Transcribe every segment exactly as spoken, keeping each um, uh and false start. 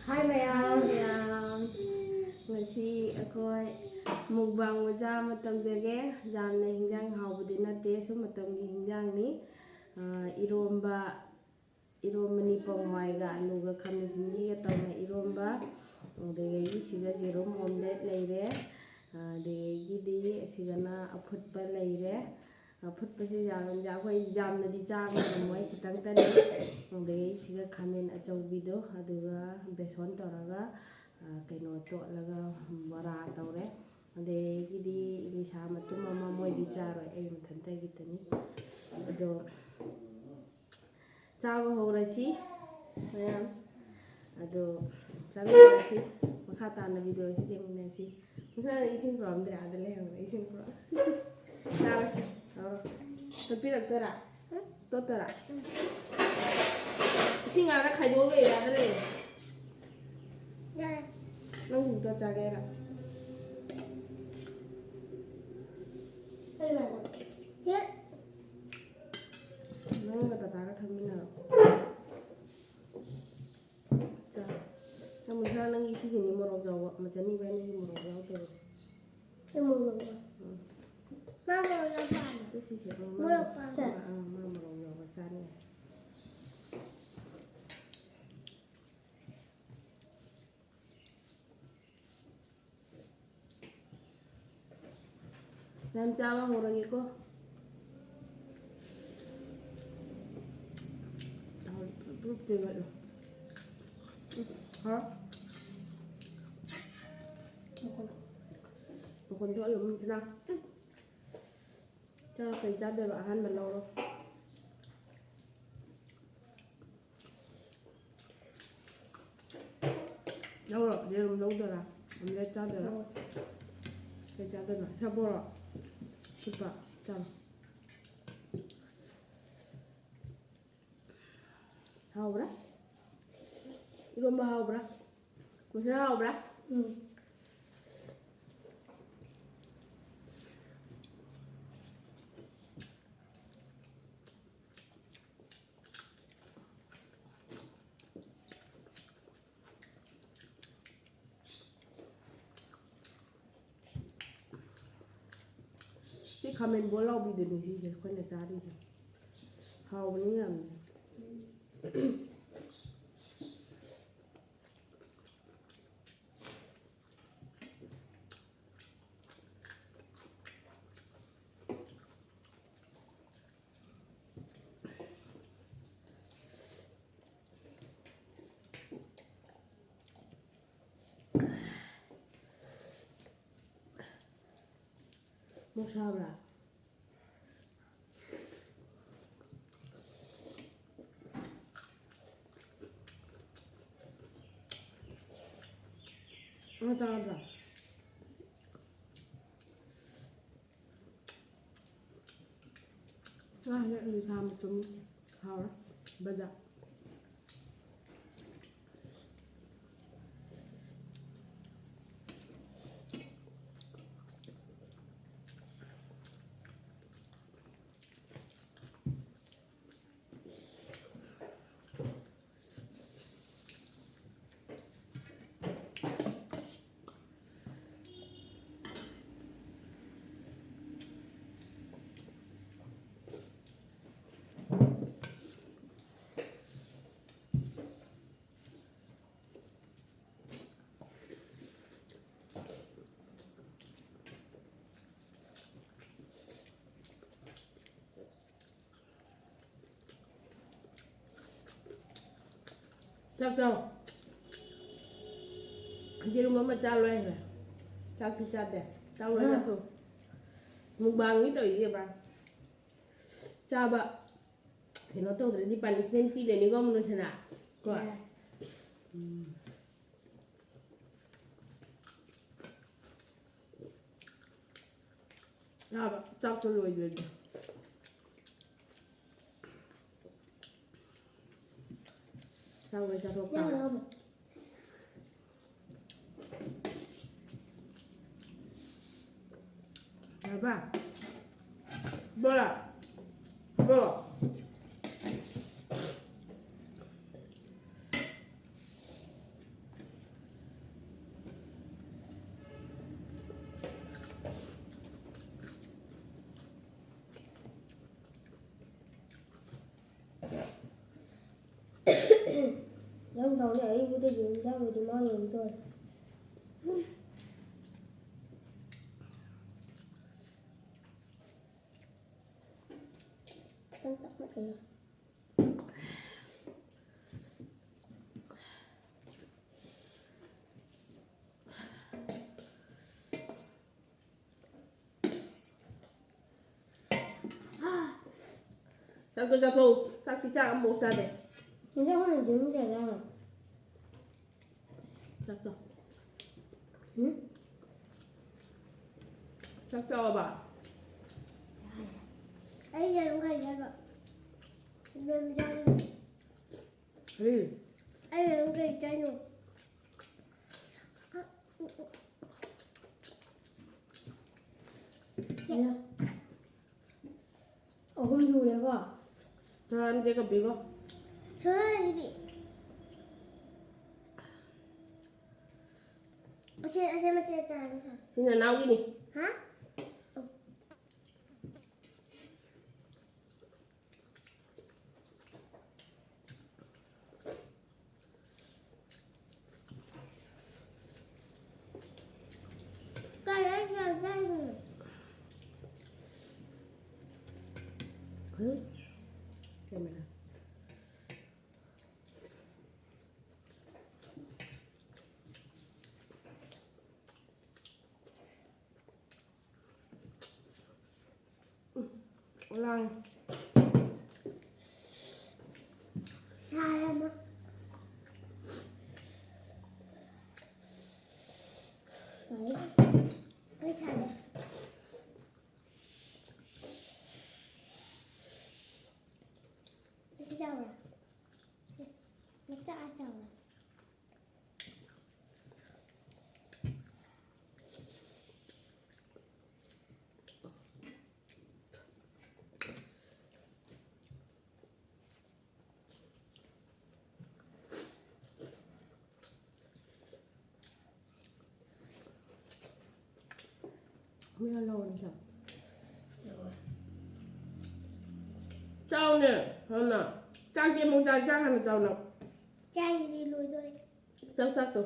ꯍꯥꯏ ꯃꯌꯥꯝ꯫ ꯃꯌꯥꯝ, ꯉꯁꯤ ꯑꯩꯈꯣꯏ mukbang ꯃꯆꯥ ꯑꯃ ꯇꯧꯖꯒꯦ꯫ ꯌꯥꯝꯅ ꯍꯤꯟꯖꯥꯡ ꯍꯥꯎꯕꯗꯤ ꯅꯠꯇꯦ, ꯁꯨꯝ ꯃꯇꯝꯒꯤ ꯍꯤꯟꯖꯥꯡꯅꯤ꯫ ꯑ, ꯏꯔꯣꯝꯕ, ꯏꯔꯣꯝꯕꯅꯤ, ꯄꯣꯡ ꯍꯋꯥꯏꯒ ꯑꯂꯨꯒ ꯈꯥꯃꯦꯟ ꯑꯁꯤꯟꯕꯤꯒ ꯇꯧꯅ ꯏꯔꯣꯝꯕ꯫ ꯑꯗꯒꯤ ꯁꯤꯒ ꯌꯦꯔꯨꯝ omelette ꯂꯩꯔꯦ꯫ ꯑꯗꯒꯤꯗꯤ ꯑꯁꯤꯒꯅ ꯑꯐꯨꯠꯄ ꯂꯩꯔꯦ꯫ ꯑꯐꯨꯠꯄꯁꯦ ꯌꯥꯝ, ꯌꯥꯝ, ꯑꯩꯈꯣꯏ ꯌꯥꯝꯅꯗꯤ ꯆꯥꯕ ꯉꯝꯃꯣꯏ, ꯈꯤꯇꯪꯇꯅꯤ꯫ ꯑꯗꯒꯤ ꯁꯤꯒ ꯈꯥꯃꯦꯟ ꯑꯆꯧꯕꯤꯗꯣ, ꯑꯗꯨꯒ ꯕꯦꯁꯣꯟ ꯇꯧꯔꯒ, ꯑ, ꯀꯩꯅꯣ ꯇꯣꯠꯂꯒ ꯕꯣꯔꯥ ꯇꯧꯔꯦ꯫ ꯑꯗꯒꯤꯗꯤ ꯏꯂꯤꯁꯥ ꯃꯇꯨꯝ ꯑꯃ, ꯃꯣꯏꯗꯤ ꯆꯥꯔꯣꯏ, ꯑꯩ ꯃꯊꯟꯇꯒꯤꯇꯅꯤ꯫ ꯑꯗꯣ ꯆꯥꯕ ꯍꯧꯔꯁꯤ ꯃꯌꯥꯝ꯫ ꯑꯗꯣ ꯆꯥꯃꯤꯟꯅꯔꯁꯤ, ꯃꯈꯥ ꯇꯥꯅ video ꯁꯤ ꯌꯦꯡꯃꯤꯟꯅꯁꯤ꯫ ꯃꯁꯥꯅ ꯏꯁꯤꯡ ꯄꯨꯔꯛꯑꯝꯗ꯭ꯔꯦ, ꯑꯥꯗ ꯂꯩꯍꯧꯔꯦ ꯏꯁꯤꯡ ꯄꯨꯔꯛ꯫ ꯆꯥꯔꯁꯤ, ꯂꯧꯔꯣ꯫ ꯇꯣꯠꯄꯤꯔꯛꯇꯣꯏꯔꯥ? ꯇꯣꯠꯇꯣꯏꯔꯥ? ꯏꯁꯤꯡ ꯑꯥꯗ ꯈꯥꯏꯗꯣꯛꯑ ꯂꯩꯔꯦ, ꯑꯥꯗ ꯂꯩꯔꯦ꯫ ꯌꯥꯔꯦ꯫ ꯅꯪ ꯁꯨꯝ ꯇꯣꯠ ꯆꯥꯒꯦ ꯍꯥꯏꯔꯣ? ꯑꯩ ꯂꯧꯔꯣ꯫ ꯌꯦ꯫ ꯅꯪꯒ ꯇꯥꯇꯥꯒ ꯊꯛꯃꯤꯟꯅꯔꯣ꯫ ꯆꯥ꯫ ꯅꯪ ꯃꯁꯥ ꯅꯪꯒꯤ ꯁꯤꯁꯤꯅꯤ ꯃꯣꯔꯣꯛ ꯌꯥꯎꯕ, ꯃꯆꯟ ꯏꯕꯥꯅꯤꯒꯤ ꯃꯣꯔꯣꯛ ꯌꯥꯎꯗꯕ꯫ ꯑꯩ ꯃꯣꯔꯣꯛ ꯌꯥꯎꯕ꯫ ꯎꯝ꯫ ꯃꯥ ꯃꯣꯔꯣꯛ ꯌꯥꯎꯕ ꯄꯥꯝꯃꯦ꯫ ꯑꯗꯨ ꯁꯤꯁꯦ, ꯑ, ꯃꯥ, ꯃꯣꯔꯣꯛ ꯄꯥꯝꯃꯦ꯫ ꯑ, ꯑ, ꯃꯥ ꯃꯣꯔꯣꯛ ꯌꯥꯎꯕ ꯆꯥꯅꯤꯡꯉꯦ꯫ ꯃꯌꯥꯝ ꯆꯥꯕ ꯍꯧꯔꯒꯦꯀꯣ꯫ ꯄꯨꯂꯞ ꯇꯣꯏꯒꯠꯂꯣ꯫ ꯎꯝ, ꯍꯥꯎ꯫ ꯃꯈꯣꯟ ꯊꯣꯛꯍꯜꯂꯨ, ꯃꯤꯁꯤꯅ꯫ ꯆꯥ, ꯀꯩ ꯆꯥꯗꯣꯏꯕ? ꯑꯍꯥꯟꯕ ꯂꯧꯔꯣ꯫ ꯂꯧꯔꯣ? ꯌꯦꯔꯨꯝ ꯂꯧꯗꯣꯏꯔꯥ? Omelette ꯆꯥꯗꯣꯏꯔꯥ? ꯂꯧꯔꯣ꯫ ꯀꯩ ꯆꯥꯗꯣꯏꯅꯣ? ꯁꯥꯕꯣꯔꯣ? ꯐꯨꯠꯄ? ꯆꯥꯔꯣ꯫ ꯍꯥꯎꯕ꯭ꯔꯥ? ꯏꯔꯣꯝꯕ ꯍꯥꯎꯕ꯭ꯔꯥ? ꯃꯁꯤꯅ ꯍꯥꯎꯕ꯭ꯔꯥ? ꯎꯝ꯫ ꯈꯥꯃꯦꯟ ꯕꯣꯜ ꯂꯥꯎꯕꯤꯗꯨꯅꯤ ꯁꯤꯁꯦ ꯑꯩꯈꯣꯏꯅ ꯆꯥꯔꯤꯁꯦ꯫ ꯍꯥꯎꯕꯅꯤ ꯌꯥꯝꯅ꯫ ꯃꯣꯛ ꯁꯥꯕ꯭ꯔꯥ? ꯅꯪ ꯆꯥꯒꯗ꯭ꯔꯥ? ꯉꯥꯁꯦ ꯑꯂꯨ ꯁꯥ ꯃꯇꯨꯝ ꯍꯥꯎꯔꯦ꯫ ꯕꯖꯥ꯫ ꯆꯥꯛ ꯆꯥꯎ꯫ ꯌꯦꯔꯨꯝ ꯑꯃ ꯆꯥ ꯂꯣꯏꯈ꯭ꯔꯦ꯫ ꯆꯥꯛꯇꯤ ꯆꯥꯗꯦ꯫ ꯆꯥꯛ ꯂꯣꯏ ꯆꯥꯊꯣꯛ꯫ ꯃꯨꯛꯕꯥꯡꯅꯤ ꯇꯧꯔꯤꯁꯦ ꯕꯥ꯫ ꯆꯥꯕ ꯀꯩꯅꯣ ꯇꯧꯗ꯭ꯔꯗꯤ ꯄꯥꯅꯤꯁꯃꯦꯟ ꯄꯤꯗꯣꯏꯅꯤꯀꯣ ꯃꯨꯅꯨꯁꯅꯥ꯫ ꯀꯣ? ꯎꯝ꯫ ꯆꯥꯕ ꯆꯥꯛꯇꯣ ꯂꯣꯏꯗ꯭ꯔꯗꯤ꯫ ꯆꯥꯛ ꯂꯣꯏ ꯆꯥꯊꯣꯛ ꯇꯥꯕ꯫ ꯌꯥꯔꯕ? ꯕꯣꯔꯥ꯫ ꯕꯣꯔꯥ꯫ ꯇꯧꯅꯤ, ꯑꯌꯨꯛꯇꯒꯤ ꯏꯟꯖꯥꯡꯕꯨꯗꯤ ꯃꯥ ꯂꯣꯏꯅ ꯇꯧꯔꯦ꯫ ꯈꯤꯇꯪ ꯇꯞꯅ ꯀꯩꯅꯣ꯫ ꯆꯥꯛꯇꯣ ꯆꯥꯊꯣꯛꯎ꯫ ꯆꯥꯛꯇꯤ ꯆꯥꯛ ꯑꯃꯐꯥꯎ ꯆꯥꯗꯦ꯫ ꯏꯟꯖꯥꯡ ꯍꯥꯟꯅ ꯗꯤꯝ ꯀꯌꯥ ꯆꯥꯈ꯭ꯔꯦ? ꯆꯥꯛ ꯆꯥꯎ꯫ ꯎꯝ? ꯆꯥꯛ ꯆꯥꯎꯑꯕ? ꯑꯩ ꯌꯦꯔꯨꯝ ꯈꯔ ꯆꯥꯕ꯫ ꯌꯦꯔꯨꯝ ꯆꯥꯅꯤꯡꯉꯦ꯫ ꯀꯔꯤ? ꯑꯩ ꯌꯦꯔꯨꯝ ꯀꯔꯤ ꯆꯥꯏꯅꯣ? ꯁꯦ꯫ ꯑꯍꯨꯝ ꯁꯨꯔꯦꯀꯣ꯫ ꯁꯣꯔꯥ, ꯑꯝꯇ ꯀꯞꯄꯤꯀꯣ꯫ ꯁꯣꯔꯥ, ꯁꯤꯗꯤ꯫ ꯑꯁꯤ, ꯑꯁꯤ ꯃꯆꯦ ꯆꯥꯔꯣ, ꯁꯥ꯫ ꯁꯤ ꯅꯅꯥꯎꯒꯤꯅꯤ꯫ ꯍꯥ? ꯀꯥꯏꯗ ꯆꯠꯂꯤꯅꯣ? ꯍꯨꯝ? ꯀꯦꯃꯦꯔꯥ꯫ ꯂꯥꯡꯉꯦ꯫ ꯁꯥꯔꯕ? ꯂꯣꯏꯔꯦ꯫ ꯂꯣꯏ ꯁꯥꯔꯦ꯫ ꯁꯤ ꯆꯥꯎꯔꯦ꯫ ꯃꯆꯥ ꯆꯥꯎꯔꯦ꯫ ꯆꯥꯎꯅꯦ, ꯍꯥꯟꯅ꯫ ꯆꯥꯛꯇꯤ ꯑꯃꯨꯛ ꯆꯥ-, ꯆꯥꯛ ꯍꯥꯟꯅ ꯆꯥꯎꯅ꯫ ꯆꯥꯏꯁꯤꯗꯤ꯫ ꯆꯥꯛ ꯆꯥꯛꯇꯣ꯫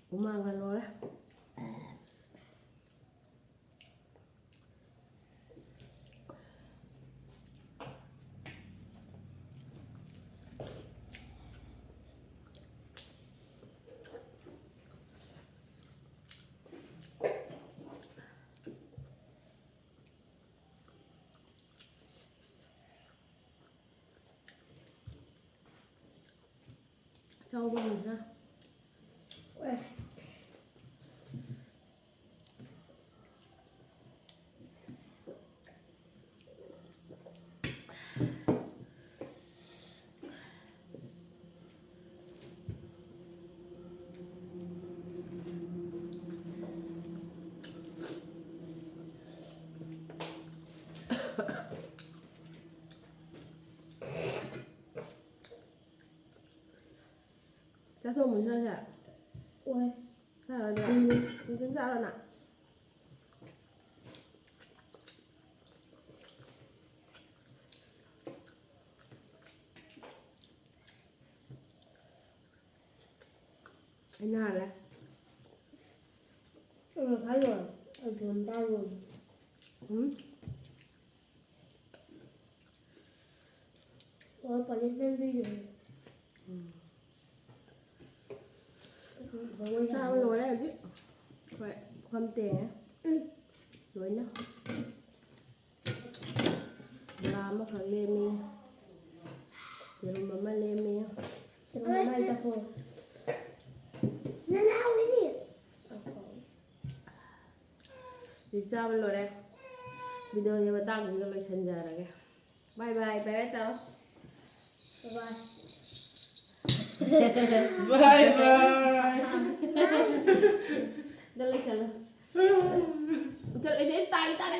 ꯍꯨꯃꯥꯡꯒ ꯂꯣꯏꯔꯦ꯫ ꯆꯥꯎꯕ ꯃꯨꯟꯁꯤꯅ꯫ ꯆꯥꯊꯣꯛꯑꯝꯃꯣ ꯏꯟꯁꯥꯡꯁꯦ꯫ ꯑꯣꯏ꯫ ꯆꯥꯔꯣꯏꯗ꯭ꯔꯣ? ꯎꯝ꯫ ꯅꯨꯡꯊꯤꯜ ꯆꯥꯔꯣ ꯅꯪ? ꯑꯩꯅ ꯍꯥꯜꯂꯦ꯫ ꯑꯩꯅ ꯈ꯭ꯋꯥꯏ ꯂꯣꯏꯔꯦ꯫ ꯑꯩ ꯊꯣꯡ ꯆꯥꯔꯨꯔꯦ꯫ ꯎꯝ꯫ ꯑꯣ, punishment ꯄꯤꯗꯣꯏꯅꯦ꯫ ꯎꯝ꯫ ꯎꯝ, ꯍꯣꯏ, ꯆꯥꯕ ꯌꯥꯔꯦ꯫ ꯂꯣꯏꯔꯦ ꯍꯧꯖꯤꯛ꯫ ꯍꯣꯏ, ꯄꯨꯈꯝ ꯇꯦꯡꯉꯦ꯫ ꯎꯝ꯫ ꯂꯣꯏꯅ꯫ ꯕꯣꯔꯥ ꯑꯃꯈꯛ ꯂꯦꯝꯃꯤ꯫ ꯌꯦꯔꯨꯝ ꯑꯃ ꯂꯦꯝꯃꯤ꯫ ꯌꯦꯔꯨꯝ ꯑꯃ ꯑꯩ ꯆꯥꯊꯣꯛꯑꯣ꯫ ꯅꯅꯥꯎ ꯏꯅꯤ꯫ ꯍꯧꯖꯤꯛ ꯆꯥꯕ ꯂꯣꯏꯔꯦ꯫ Video ꯁꯦ ꯃꯇꯥꯡꯁꯤꯗ ꯂꯣꯏꯁꯤꯟꯖꯔꯒꯦ꯫ Bye bye, bye bye ꯇꯧꯔꯣ꯫ Bye bye꯫ Bye bye꯫ ꯑꯗ ꯂꯣꯏꯁꯜꯂꯣ꯫ ꯇꯜꯂꯦ, ꯑꯩ ꯇꯥꯒꯦ ꯇꯥꯔꯦ꯫